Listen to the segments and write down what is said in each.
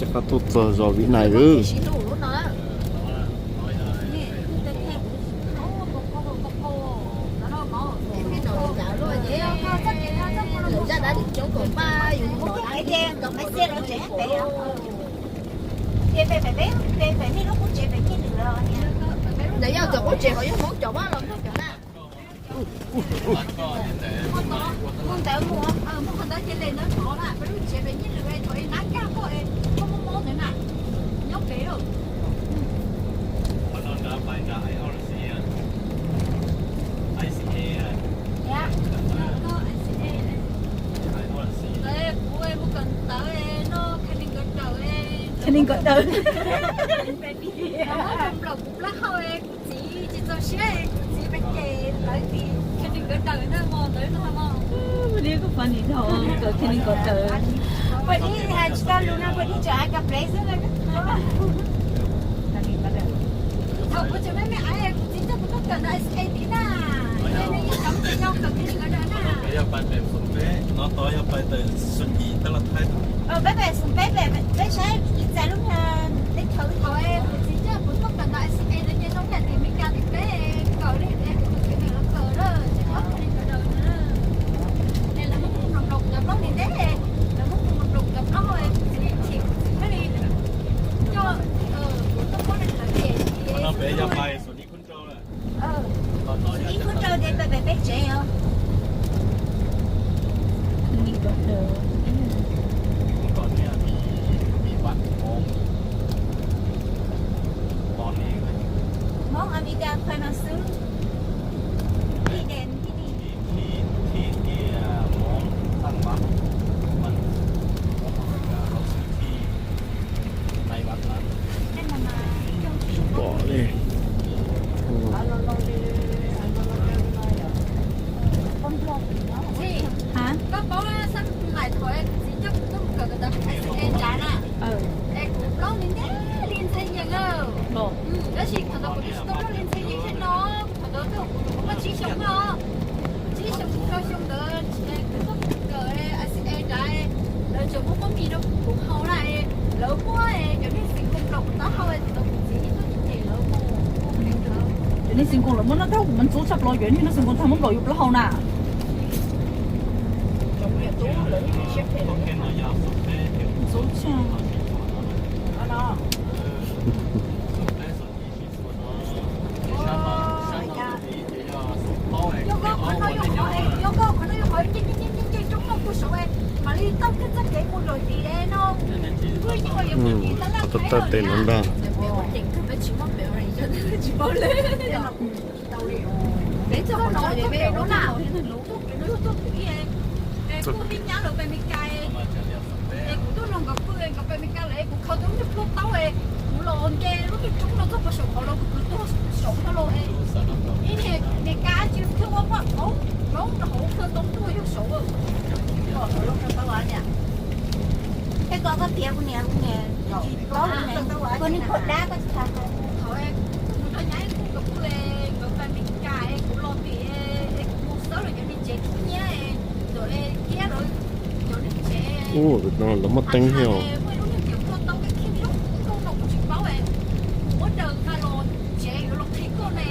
Qab tuaj txog zos Vib Nais lawm. Ntawd yog cov qub tsev ho yog Hmoob cov vaj los noj cov na. Muaj ntawd mus, muaj qhov ntawd cia li ntawd rov na, peb lub tsev pem nyiaj lwm thaum ib nab nkag tuaj, koj muaj mob ntawd na, nyob pem lawm. Kuv mus kawm ntawv no, kha li nkawd daws, kha li nkawd daws, nplaum kuv plaub hau, kuv txiv tsis txaus siab, kuv txiv pes ces lawv tim kha li nkawd daws na, mos ntawd no mos. Li kuj funny dhau, nkawd kha li nkawd daws. Poj dib hais tsis tau lus no, poj dib tseem hais kab plev xwb. Thaum kuv tseem me me kuv txiv coj kuv tuaj kawm ntawv S A T na, nej yeej cov me nyuam yaus kawm kha li nkawd daws na. Peb pem xoom peb, peb pem xoom peb, peb saib tsis txais lub teb chaws. Kuv txiv coj kuv tuaj kawm ntawv S A T na, nyob nyob nram tim Meskas tim peb kawm li, kuv tus txiv neej los kawm lawm, tsis paub kha li nkawd daws na. Lawv muab kuv nrog nraum cov plaub li nteb, lawv muab kuv nrog nraum cov plaub, kuv txiv chim kuv txiv thiaj li coj kuv tuaj pab neeg ntawd ces. Ib khub rau ces peb peb tsev os. Hmoob Amelikas pha no xwb. Ib dem ib dim. Pom li. Koj paub xab mais thaum kuv txiv coj kuv tuaj mus kawm kawm ntawv S A T na, es kuv plaub li nteb li ntxhais yees. Tab sis thaum ntawd kuv twb tsis tau plaub li ntxhais yees li no, thaum ntawd kuv nyuam qhuav muaj tsib xyoos no, tsib xyoo rau xyoo ntawd kuv tuaj kawm S A T, lawv tseem muab pob mis rau kuv haus na, lawv muab cov niag xeev koos nplaum kuv taub hau, thaum ntawd kuv txiv tuaj cem lawv mus. Cov niag xeev koos lawv muab noj tag, kuv mas ntxub tshaj plaws cov niag xeev koos tag muab nplaum yus plaub hau na. Ntxub tshaj. Qhov tawj tawj tes no ntag. Kuv tuaj nrog nkawd pw, nkawd pem Meskas lawm, kuv khaws tau lub niag plhuaj taub, kuv los nce lub niag roob no txog puag saum qhov los kuv kwv tuag saud no los. Ib niag Meskas tsis khwv ua poj hauv, hauv rau hauv khwv tau tuag yog saud. Peb koj koj tiav kuv niam kuv niam, koj niag phuaj dab koj tsis tau. Thaum kuv mus nrog nyab kuv nkawd pw, nkawd pem Meskas, kuv los tim, kuv mus xawb los cov niag tsev khib nyiab, cov kiab lawv cov niag tsev. Ub, no lawv muaj teeb thiab os. Muaj ib lub niag tiam kuj tau kev khib zoo nkauj no kuv tsis paub, kuv muab daws nqa los tsev yuav los qhia koj ne,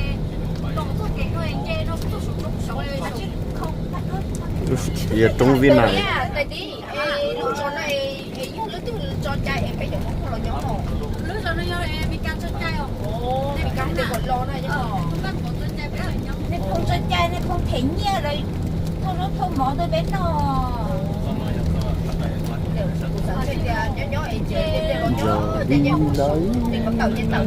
los txog kev no nce no txog saum roob saud. Yog roob Vib Nais. Lub zos no es yog leej twg tso cai es peb cov Hmoob los nyob no? Lub zos no yog Meskas tso cai os. Meskas los no yog Hmoob tso cai, nej Hmoob them nyiaj lawm, thauj zaub thauj mov rau peb noj. Nyob nyob es ces los nyob ces nyob ces koj kawm ces kawm.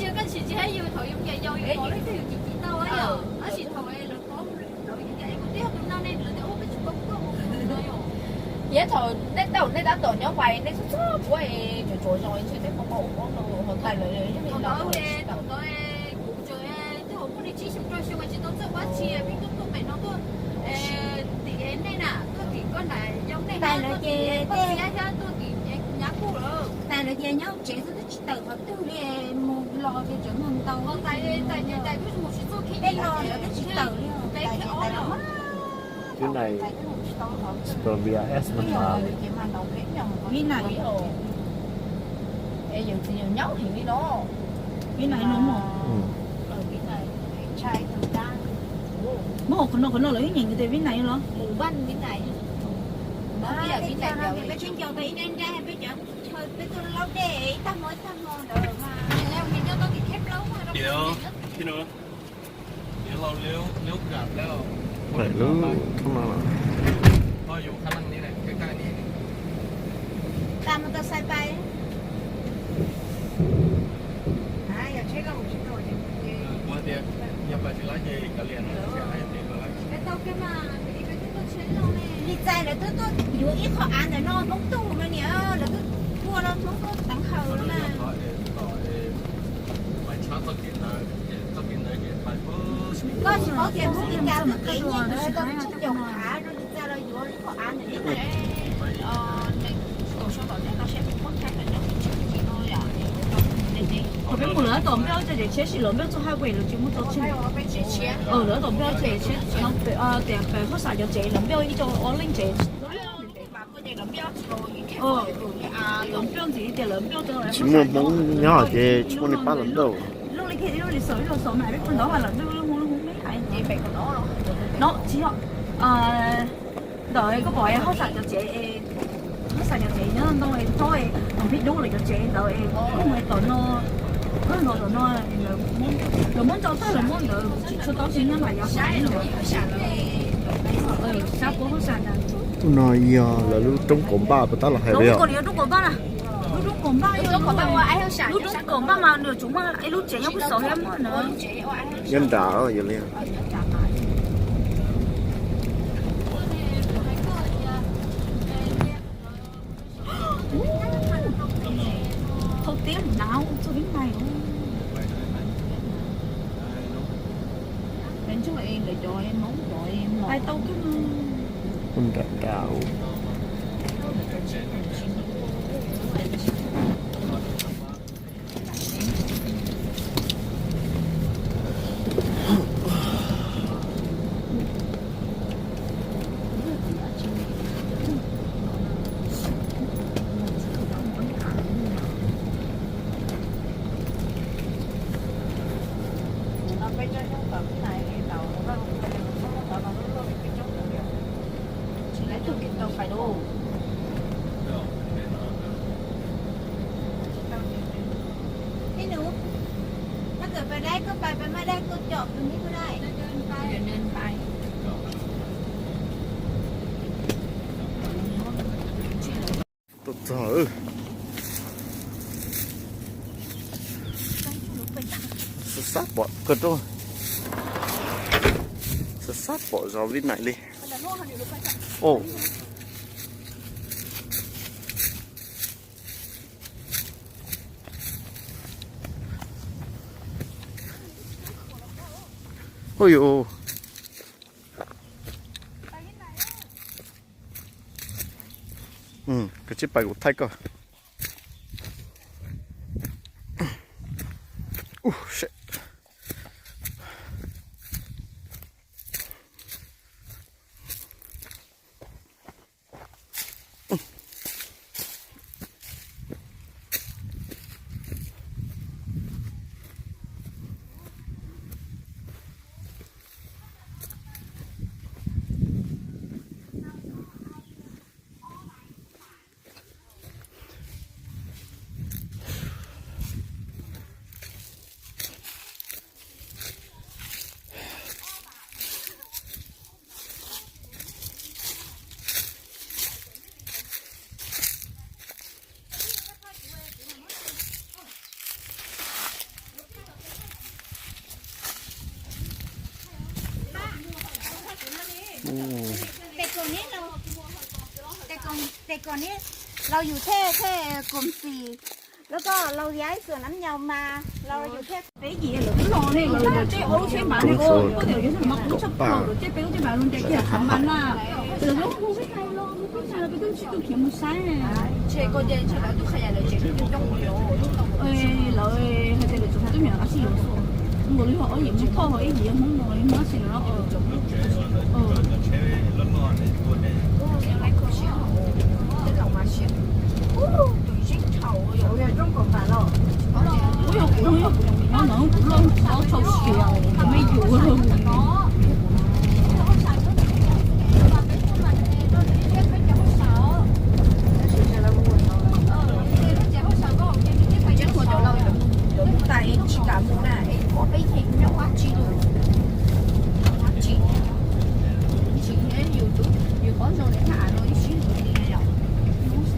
tsis koj sim tsis hais yus thaum yus ncaim yau yus pom leej twg yus cim cim tau yom, tab sis thaum lawv pom lawv yus ncaim kuv twb yog tus no ne lawv tias ua peb tsis tau kuj ua tus no yom. Thiab thaum nej tau nej tab tom nyob pais nej txhob txhob ua tsuav tsuav zoo ntshe tej pom pom ua pom no ho thaum lawv yeej li los thaum kuv tseem twb hauv muaj li tsib xyoo rau xyoo tsis tau txawj ua tsi pheej tuaj tuaj pem no tuaj tim nej na, tuaj tim koj na, yau nej na, tuaj tim koj txiv thiab tuaj tim nyab kuj lawm. Tas lawv tias nyob tsev xwb twb tsis tawm qhov twg li, mus los ces tseem mus ntau. Tej no lawv twb tsis tawm li, tas ces tas lawm mas. Twb nai Colombia S no tas li. Vib nais, es yawm txiv yawm nyaub heev li no. Vib nais no mas. Muab hauv qhov no qhov no lawv ib nyeem tias vib nais los. Peb tsis nco peb ib nrab nrab peb cov chaw peb tuaj laub dej ib tag hmo ib tag hmo ntawd mas. Tas mus tau xais pais. Li txais lawv twb tuaj yuav ib qho av ntawm no Hmoob tuaj no niam, lawv twb tuaj no Hmoob tuaj teev hawm no na. Koj tsis paub tias Hmoob li cas twb kev nyiaj ntawd tau tsib caum av rau li txais los yuav ib qho av ntawm no. Thaum peb mus lawv tom npej ob cov tsev tshiab, sis lawv npej txoj highway lawv tsis muab tso tseg. Lawv tom npej ob cov tsev tshiab, tias pem Hauj Sam cov tsev lawv npej ib co ob leej tsev. Lawv npej ntxiv tias lawv npej tsis muaj Hmoob nyob ces tsis muaj neeg pab lawv npej. No tsis yog, ntawm koj pom Hauj Sam cov tsev, Hauj Sam cov tsev nyob ntoo tsob, tom peb dub lawv cov tsev ntawd, koj mus tom no, koj los tom no, lawv muab ntau tag lawv muab ntawd tsis tshua tau tsis nyob mas yog sab puab Hauj Sam ntawd. Ub, no yog lawv lub roob kaum npaj puas tab los hais li os. Lub roob kaum npaj, lub roob kaum npaj mas nws tsuas muaj ib lub tsev nyob pem saud thiab muaj na. Nyob nram yog li. Thau tiab nrad txog vib nais. Ntsuag es ntawm cov Hmoob cov mos pais tau kawg. Nram nrad. Ib nus,ถ้าเกิดไปได้ก็ไป ไปไม่ได้ก็จอดตรงนี้ก็ได้ เดินไป เดินไป Tuaj txog, xab xab pom kawg, xab xab pom zos Vib Nais li. Oj, Ui, yu, kav tsij pais kuv thaij koj. Tes kom niam, tes kom niam, los yus thiaj thiaj koom txim, los koj los yaib xuas nam nyaus mas los yus thiaj. Peb yim lawv twb los ne, lawv lawv tej ua lub tsheb mas ne, ua tej yus mas kuv tshaj plaws lawm, tej peb lub tsheb mas lub ntias kiag qhov mas na, lawv lub hu peb hais los mus peb hais los peb twb tsis tuaj khiav mus saib. Lawv hais tias lawv tseem tub nyuam qab sib yuav xwb, nkaus li ho ob yim Hmoob Thoj ho ib yim Hmoob no li Hmoob si no. Kuv yog kuv, yog kuv no kuv los tau txaus siav, kuv me yus. Tsis kam mus na, es peb yeej nyob dab tsi lawm. Dab tsi, tsis yus tus, yus qhov zoo li thaj av no ib sib nws li yom. Nyob tsis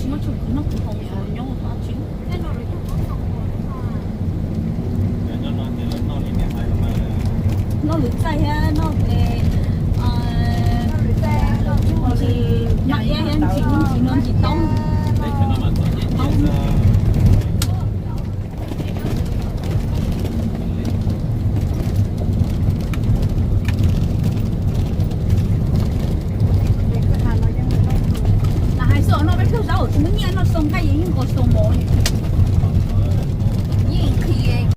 muaj chaw kwv noj kwv haus, nyob ua dab tsi. Noj lwm txaij thiab